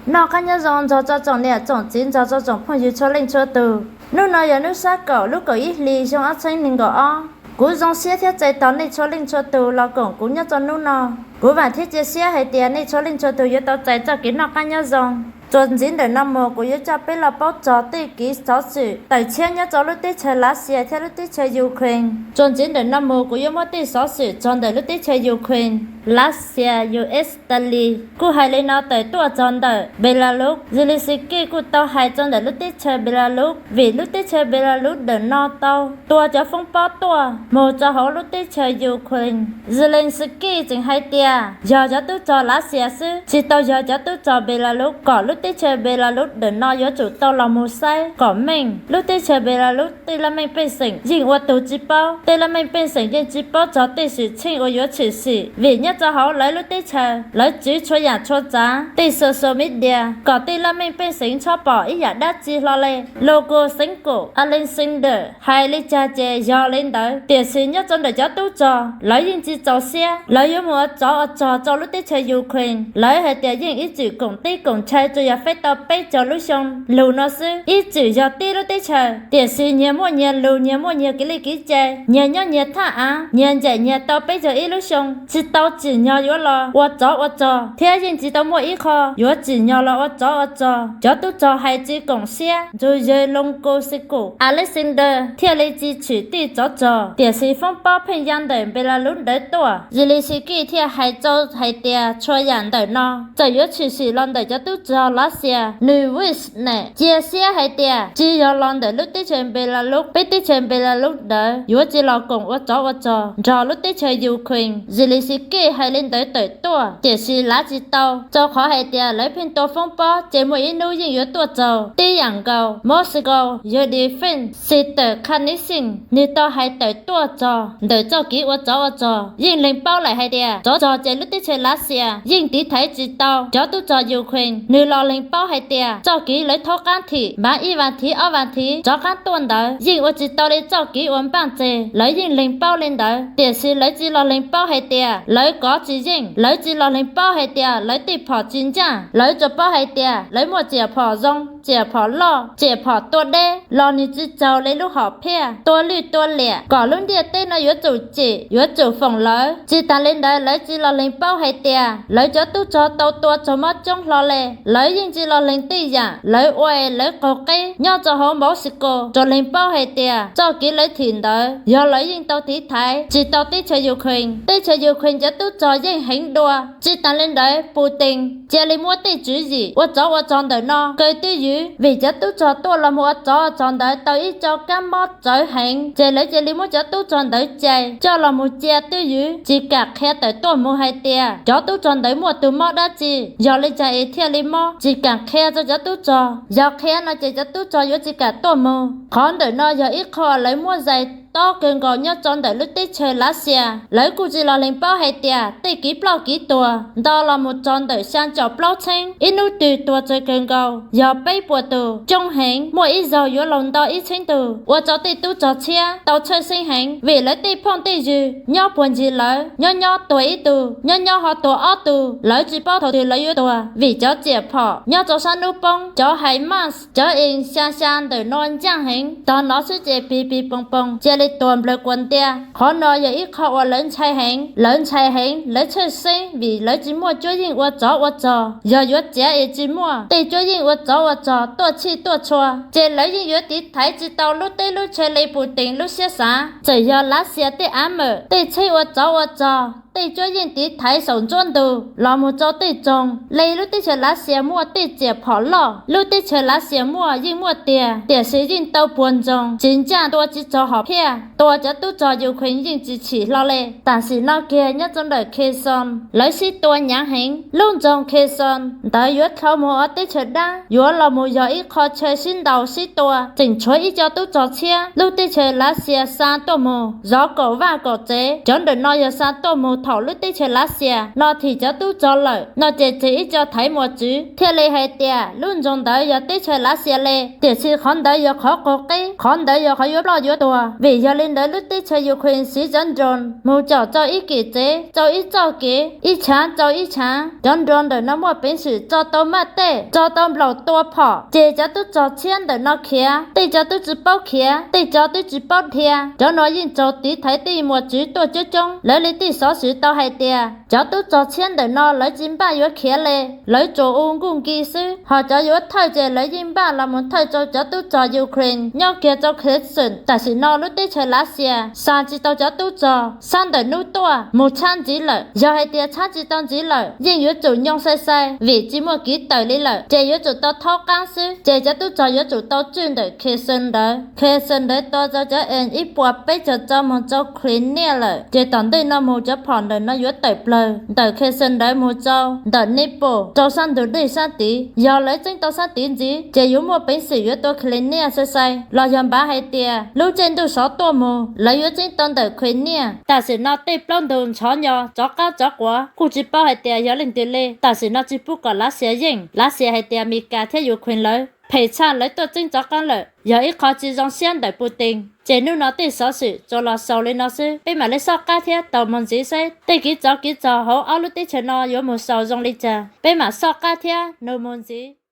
Noj qab nyob zoo nrog rau tsoom niam tsoom txiv nrog rau tsoom phooj ywg txhua leej txhua tus. Hnub no yog hnub sab kaum lub kaum ib hlis xyoo ob txhiab nees nkaum ob. Kuv zoo siab thiab txais tos nej txhua leej txhua tus los koom kuv nyob rau hnub no. Kuv vam thiab cia siab hais tias nej txhua leej txhua tus yuav tau txais txoj kev noj qab nyob zoo. Txuas ntxiv ntawm no mus kuv yuav coj peb los paub txog tej kev xov xwm tawm tshiab nyob rau lub teb chaws Lav Xias thiab lub teb chaws Ukraine. Txuas ntxiv ntawm no mus kuv yuav muab tej xov xwm txog ntawm lub teb chaws Ukraine, Lav Xias, U S, Tali kuj hais li no tawm tuaj txog ntawm Belarus. Zelensky kuj tau hais txog ntawm lub teb chaws Belarus, vim lub teb chaws Belarus ntawm no tau tua cov foob pob tuaj mus rau hauv lub teb chaws Ukraine. Zelensky tseem hais tias yog cov tub rog Lav Xias xwb, tsis tau yog cov tub rog Belarus, kom lub teb chaws Belarus ntawm no yuav tsum tau los mus saib kom meej. Lub teb chaws Belarus tej laj mej pej xeem yeej ua tug tsis paub, tej laj mej pej xeem yeej tsis paub txog tej xwm txheej uas yuav tshwm sim, vim nyob rau hauv lawv lub teb chaws lawv tswv txhua yam txhua tsav, tej social media, kom tej laj mej pej xeem txhob pom ib yam dab tsi hlo li. Lukashenko, Alexander hais li cas ces yog li ntawd, tiam sis nyob rau ntawm cov tub rog lawv yeej tsis txaus siab, lawv yuav mus ua tsov ua rog rau lub teb chaws Ukraine. Lawv hais tias yeej ib txwm koom teb koom chaw tsuas yog faib tau peb caug lub xyoo lug no xwb, ib txwm yog tib lub teb chaws, tiam sis nyias muaj nyias lug, nyias muaj nyias kev li kev cai, nyias nyob nyias thaj av, nyias ncaim nyias tau peb caug ib lub xyoo, tsis tau tsim nyog yuav los ua tsov ua rog, thiab yeej tsis tau muaj ib qho yuav tsim nyog los ua tsov ua rog. Cov tub rog hais tsis koom siab, ntsug yawg Lukashenko, Alexander thiaj li tsis tshwm tij tsov rog. Tiam sis foob pob pheej ya ntawm Belarus ntawd tuaj, Zelensky thiaj hais rau hais tias txhua yam ntawm no txawm yuav tshwm sim los ntawm cov tub rog Lav Xias, nws Wis ne cia siab hais tias tsis yog los ntawm lub teb chaws Belarus, peb teb chaws Belarus ntawd yuav tsis los koom ua tsov ua rog nrog lub teb chaws Ukraine. Zelensky hais li ntawd tawm tuaj, tiam sis lav tsis tau, rau qhov hais tias lawv pheej tua foob pob ces muaj ib hnub yeej yuav tuaj txog. Tib yam nkaus Moscow, yawg defense secretary Khanisin nws tau hais tawm tuaj txog ntawm txoj kev ua tsov ua rog, yeej lees paub lawm hais tias tsov rog ces lub teb chaws Lav Xias yeej tiv thaiv tsis tau cov tub rog Ukraine. Nws los lees paub hais tias txoj kev lawv thaub qab thim mas ib vas thiv ob vas thiv rov qab tuaj ntawd yeej ua tsis tau li txoj kev ua npaj tseg. Lawv yeej lees paub li ntawd, tiam sis lawv tsis los lees paub hais tias lawv kov tsis yeej, lawv tsis los lees paub hais tias lawv tej phom tsis ncaj, lawv tsuas paub hais tias lawv muaj tsiaj phom zoo, tsiaj phom loj, tsiaj phom tua deb los nws tsis txaus li lub hom phiaj, tua lwj tua liam kom lub ntiaj teb no yuav tsum cim, yuav tsum foom lawv. Tsis tas li ntawd lawv tsis los lees paub hais tias lawv cov tub rog tau tua raug mob coob hlo li. Lawv yeej tsis los lees tej yam lawv ua es lawv qaug qeb nyob rau hauv Moscow, tsuas lees paub hais tias txoj kev lawv thim ntawd yog lawv yeej tau tiv thaiv tsis tau teb chaws Ukraine. Teb chaws Ukraine cov tub rog yeej heev dua. Tsis tas li ntawd Putin cia li muab tej tswv yim ua tsov ua rog ntawm no kaw twj ywm, vim cov tub rog tuaj los mus ua tsov ua rog ntawd tau ib co kab mob txawv heev, ces lawv cia li muab cov tub rog ntawd cais coj los mus cia twj ywm, tsis kam qhia tawm tuaj mus hais tias cov tub rog ntawd muaj tus mob dab tsi, yog li cas es thiaj li mob, tsis kam qhia rau cov tub rog. Yog qhia no ces cov tub rog yuav tsis kam tuaj mus. Qhov ntawm no yog ib qho lawv muab zais tob kawg nkaus nyob rau ntawm lub teb chaws Lav Xias. Lawv kuj tsis los lees paub hais tias tej kev ploj kev tuag nto los mus txog ntawm xya caum plaub txheeb, ib hnub twg tuag tsawg kawg nkaus yog peb puas tus, coob heev, muaj ib zaug yuav luag nto ib txheeb tug, ua rau tej tub rog tshiab tau txhawj xeeb heev, vim lawv tej phooj tej ywg nyob puag ncig lawv nyob nyob tuag ib tug, nyob nyob ho tuag ob tug, lawv tsis paub thaum twg lawv yuav tuag, vim cov tsiaj phom nyob rau sab hnub poob, cov HIMARS, cov ej xya xya ntawm no ncaj heev, tog nov xwb ces pig pig poog poog cia li tuag nplawg kua ntia. Qhov no yog ib qho uas lawv ntshai heev, lawv ntshai heev, lawv txhawj xeeb vim lawv tsis muaj cuab yeej ua tsov ua rog, yog yuav txiav es tsis muaj tej cuab yeej ua tsov ua rog tuaj txhij tuaj txhua, ces lawv yeej yuav tiv thaiv tsis tau lub teb lub chaw li Putin lub siab xav. Txawm yog Lav Xias tej av mawm, tej tsheb ua tsov ua rog, tej cuab yeej tiv thaiv saum nruab ntug los mus rau tej tsoog li lub teb chaws Lav Xias muaj tej tsiaj phom loj, lub teb chaws Lav Xias muaj yeej muaj tiag, tiam sis yeej tau puag ntsoog tsis ncaj, tua tsis txog hom phiaj, tua cov tub rog Ukraine yeej tsis chim hlo li. Tam sim no kiag nyob rau ntawm Kherson lawv sib tua hnyav heev, lub nroog Kherson ntawd yuav dhau mus ob teb chaws dab, yuav los mus yog ib qho chaw sib ntaus sib tua, tseem tshuav ib co tub rog tshiab lub teb chaws Lav Xias xa tuaj mus zov kaum vaj kaum tsev. Cov ntawm no yog xa tuaj mus thaum lub teb chaws Lav Xias no thim cov tub rog lawm no ces tseg ib co thaiv mos txwv thiaj li hais tias lub nroog ntawd yog teb chaws Lav Xias li. Tiam sis qhov ntawd yog qhov qaug qeb, Qhov ntawd yog qhov yuav ploj yuav tuag, vim yog li ntawd lub teb chaws Ukraine siv cov drone mus caum rau ib kem tsev rau ib txoj kev, ib chav rau ib chav. Cov drone ntawm no muaj peev xwm tso tau maj tej, tso tau nplaum tua phom, ces cov tub rog tshiab ntawm no khiav, tej cov twb tsis paub khiav, tej cov twb tsis paub dhia. Cov no yeej raug tiv thaiv tej muas tswv tuaj coob coob. Lawv li tej xov xwm tau hais tias cov tub rog tshiab ntawm no lawv tsis npaj yuav khiav li, lawv tsuas ua nkuj nki xwb, ho cov yuav thawj ces lawv yeej npaj los mus thawj rau cov tub rog Ukraine nyob kiag rau Kherson. Tam sim no lub teb chaws Lav Xias xa tsis tau cov tub rog sab ntawm hnub tuaj mus tshab ntxiv lawm. Yog hais tias tshab tsis tau ntxiv lawm, yeej yuav tsum nyoo sai sai vim tsis muaj kev tawm li lawm, ces yuav tsum tau thaub qaab xwb. Ces cov tub rog yuav tsum tau tswj ntawm Kherson ntawd. Kherson ntawd tua rau cov M ib puas peb caug rau mus rau Crimea lawm, ces tom ntej no mus cov phom ntawm no yuav tawm plawg ntawm Kherson ntawd mus rau ntawm Dnipro rau sab ntug dej sab tid. Yog lawv txeeb tau sab tid ntxiv, ces yuav muaj peev xwm yuav tua Crimea sai sai, los yog npav hais tias lub caij ntuj sov tuaj mus lawv yuav txeeb tau ntawm Crimea. Tam sim no tej plaub ntug ntshov nyo rov qab rov quav, kuj tsis paub hais tias yog leej twg li. Tam sim no tsis pub kom Lav Xias yeej. Lav Xias hais tias Mes Kas thiab Ukraine lawv phem tshaj, lawv tuaj txeeb rov qab lawm, yog ib qho tsis zoo siab ntawm Putin. Ces hnub no tej xov xwm tsuas los xaus li no xwb, peb mam li soj qab thiab taug mus ntxiv saib tej kev tsov kev rog hauv ob lub teb chaws no yuav mus xaus zoo li cas, peb mam soj qab thiab nug mus ntxiv.